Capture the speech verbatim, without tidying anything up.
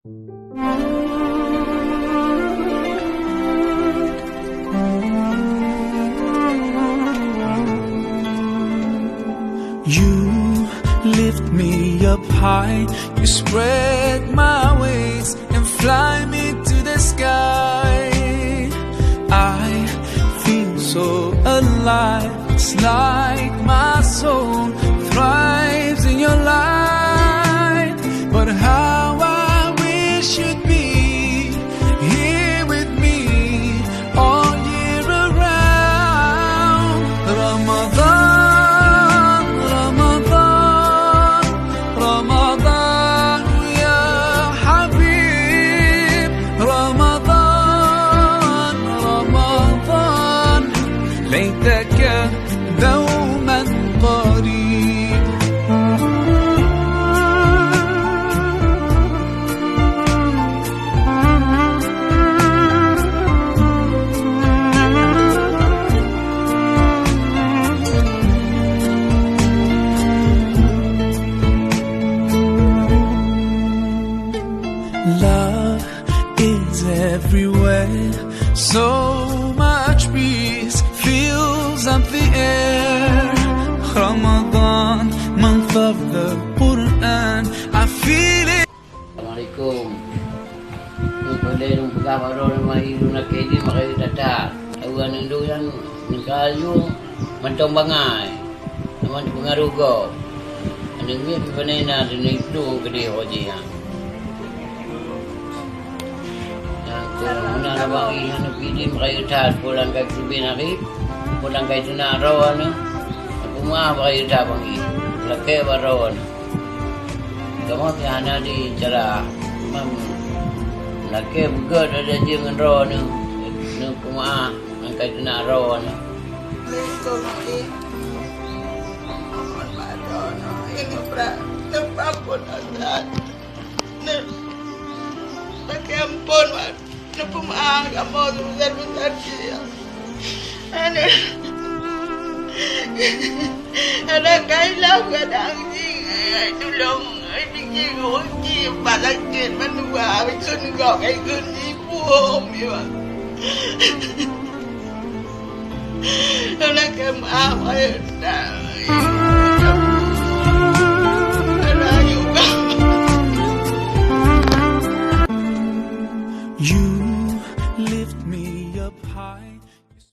You lift me up high, you spread my wings and fly me to the sky. I feel so alive, it's like my soul thrives in your light. But how I wish you'd be here with me all year around. Ramadan, Ramadan, Ramadan, ya Habib. Ramadan, Ramadan, ليتك دوما قريب. Love is everywhere. So much peace fills up the air. Ramadan, month of the Quran, I feel it. Assalamualaikum. Nyoe peudeh lôn peugah baroe, nama lôn lakée jih, makajih that-that. Awai aneuk lôn nyan neukalon mantong bangai. Teuma teupeungaroh gob. Aneuk miet pih pane na, aneuk itu keudeh ho jih nyan. Nyang keu meunan abang jih nyan pih jih meukayu that, peue lam kai keuteubiet nari, peue lam kai teunak droe nyoe. Peue meuah meukayu that abang jih. Lakée bak droe nyoe. Kamoe pih hana di cara, mam lakée beugét adak jih ngon droe nyoe. Nyoe peue meuah. Nyang ka teunak droe nyoe. Assalamualaikum, Mak. Mohon maaf, droe nyoe. Ini berat. Neupeuampôn, Ustaz. Neulakée ampôn, Mak. Neupeumeu'ah kamoe seubesar-besar jih, ya Allah. Aneuk. Aneuk ka ilang gadang jih. Tulông, ai, pike ngon jih, pat sakét mandua, ai, kheun gob, ai, kheun jih, buông, ya Allah. Aneuk ka meu'ah, ya Allah.